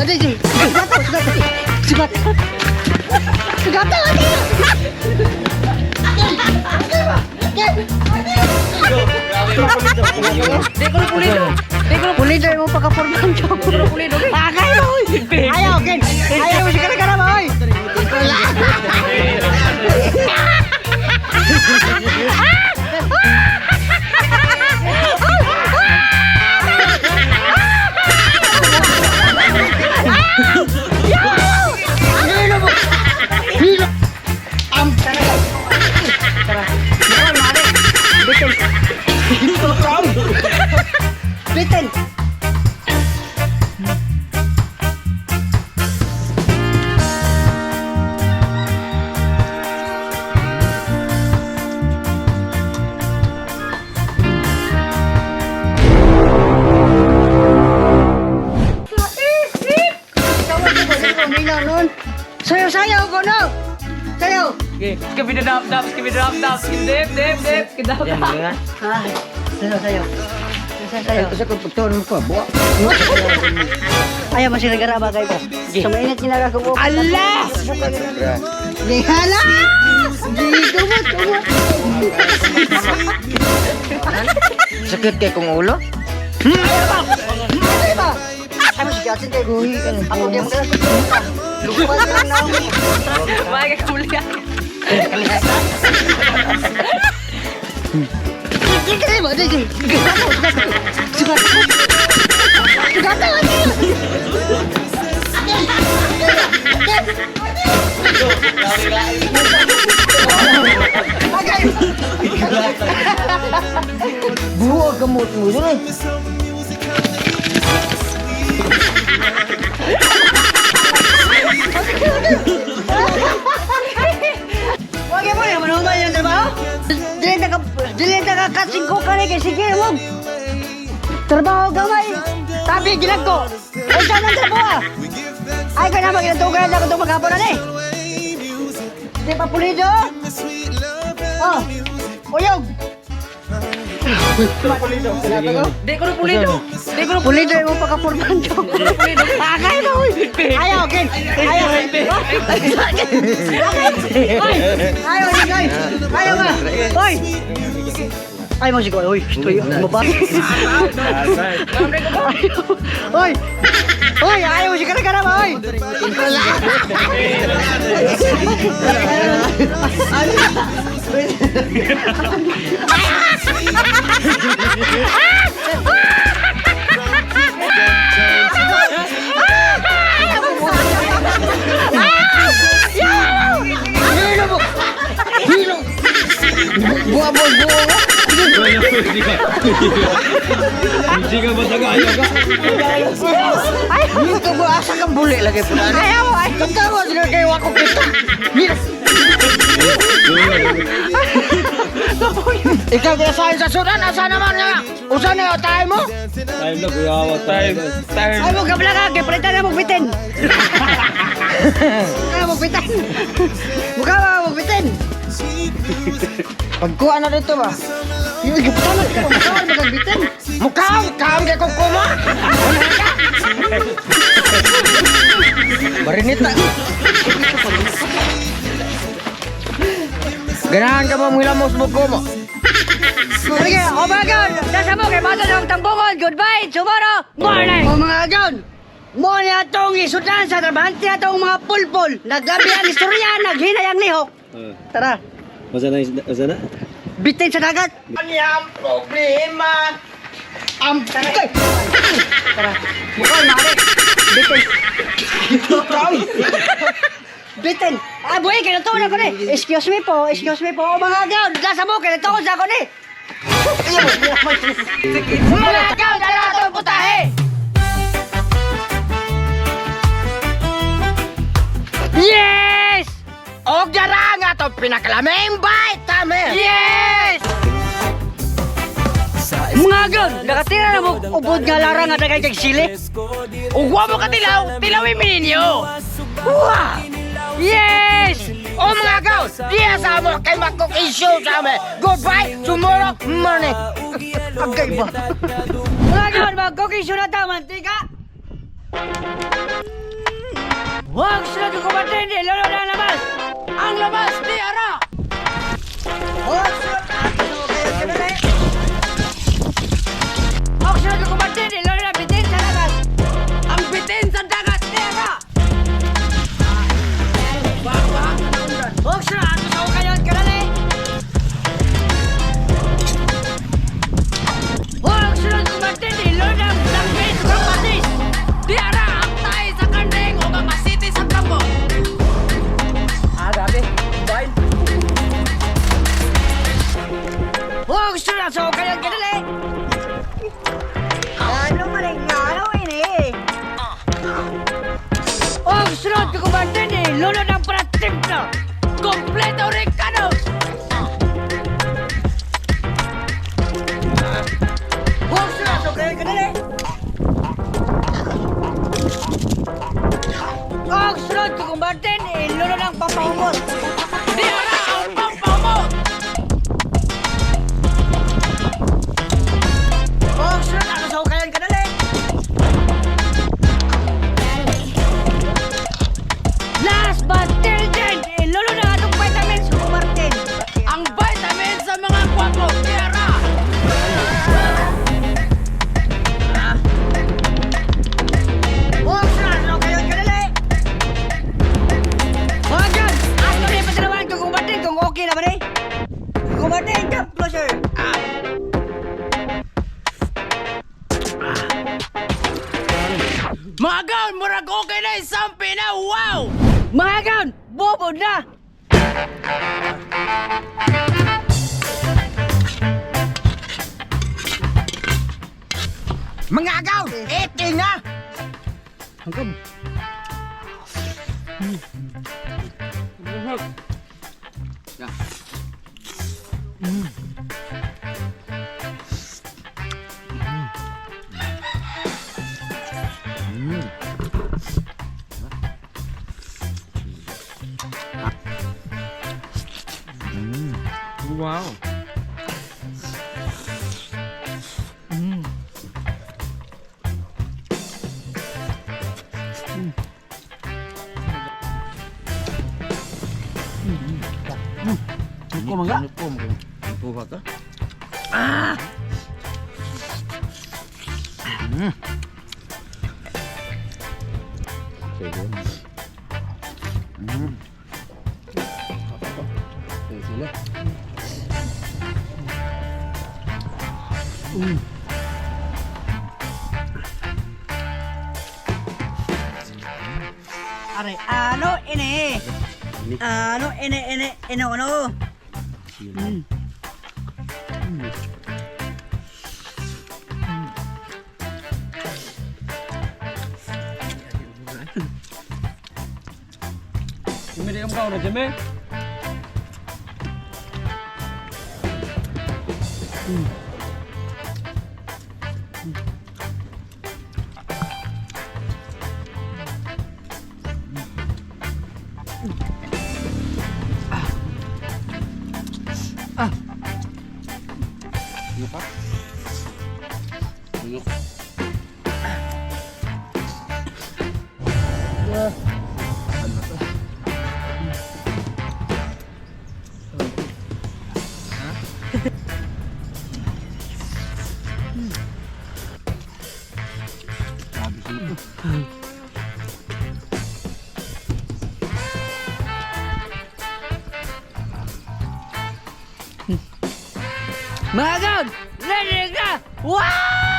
Sugata, sugata. Sugata. Sugata, Di ko na pulido. Di ko na Pulido mo pagka-forman ko. pulido. Agay mo! Ayaw, Ken! Ayaw mo siya ka na, oy! Bitin! Nun. Sayaw-sayaw ko, no? Sayaw! Okay. Skibidi dap dap, skibidi dap dap, skibidi dip dip dip, skibidi dap dap. Ay, sayaw, sayaw. Sayaw, sayaw. Kasi kung pagtuon mo ko, buwa. Ayaw mo sila garaba kayo. Sa mainit ginagawa ko. Allah! Hala! Dito mo, tumo. Sakit kay kong ulo. Ay ba? Ay mo siya kay guhi. Ako di mo kaya. Lupa na lang. May kakulian. Dito mo, dito. Sugata. Sugata. Buwa gamot mo dun eh. Wag mo na manuman yung trabaho. Dili na ka dili na ka kasingko ka ni kay sige mo. Trabaho gamay. Tabi gilag ko. Ay saan ang trabaho? Ah? Ay ka na maginatugan na ko itong maghapon na ni. Di pa pulido? Oh. Uyog. Di ko na pulido. Di ko na Pulido mo pagka-forman ko. Akay mo. Uy. Ayaw, Ken. Ayaw. Oy. Ayaw, sige. Ayaw ba? Oy. Ay mo sige. Oy, ito yun. Mo ba? Oy. Oy, ayaw mo sige ka na ba, oy. Hilo mo! Hilo! Buwa mo, buwa mo! Hindi ka ba taga-ayaw ka? Hindi ka ba asa kang buli lagi po na? Ayaw, ay. Tagtawa sila kayo ako kita! Hilo! Ikaw kaya sa sudan, asa naman nga? Usa na tayo mo? Time na, kuya. Time. Time. Ay mo kabla ka, kay palitan na mo bitin. Ay mo bitin. Mukha ba mo bitin? Pagkuha na dito ba? Yung giputan ka, mukha mo bitin. Mukha, kaon kay kong kuma! Barinita. Ganahan ka ba mong hilamos mo kumo? Sige, o mga gaon, nasa mo kay Mato ng Tambungon. Goodbye, tomorrow morning. O mga gaon, mo ni atong isudan sa trabahante atong mga pulpul. Naglabi ang istorya, naghinay ang lihok. Tara, Masa na, masa na? bitin sa dagat. Ang problema. Ang Tara. Tara. Mukha mare. Bitin. Bitin. Ah, buhay, kinatuon ako ni. Excuse me po, excuse me po. O mga gaon, nasa mo, kinatuon sa ako ni. Mga gaon, dala itong putahe! Yes! Og dara nga itong pinakalaming vitamin! Yes! Mga gaon, nakatira na mo ubod nga larang nga dagay kag sili. Ug wa mo katilaw, tilawin mi ninyo. Wow! Yes! O mga gaon, diya sa mo kay magkuk-issue sa amin. Goodbye, tomorrow morning. Agay ba? Mga gaon, mag-cooking show na ta, mantika! Huwag sunod ko Martin, ilolo na ang labas. Ang labas di ara. Huwag sunod kayo kanali. Huwag sunod ko Martin, ilolo na bitin sa dagat. Ang bitin sa dagat di ara. Huwag sunod ato sa ukayon kanali. Huwag sunod ko Martin, ilolo na ang langgit sa patis. Di ara ang tae sa kanding o ang asiti sa kampo. Ah, grabe. Bye. Huwag sunod sa ukayon kanali. Ano man ang ano ini? Huwag sunod ko Martin, ilolo na ang pratimpla. Kompleto Ricardo. Huwag sunod sa ukayon kanali. Huwag sunod ko Martin, ilolo na ang pampahumot. Di ara ang pampamot. Huwag sunod ako sa ukayon kanali. Last but till then, ilolo na atong vitamins ko Martin. Ang vitamin sa mga kwapo di ara. Huwag sunod sa ukayon kanali. Huwag yun! Ato rin patalawan kung Martin kung okay na ba ni? Kung Martin, jump closer! Mga gaon, murag okay na isang pina. Wow! Mga gaon, bobo na! Mga agaw, eating na. Wow. Kumaga? Kuha ka? Aray, ano ini? Ano ini ini ini ano? Jimmy, di ka na, Jimmy. Mga gaon, ready ka! Wow!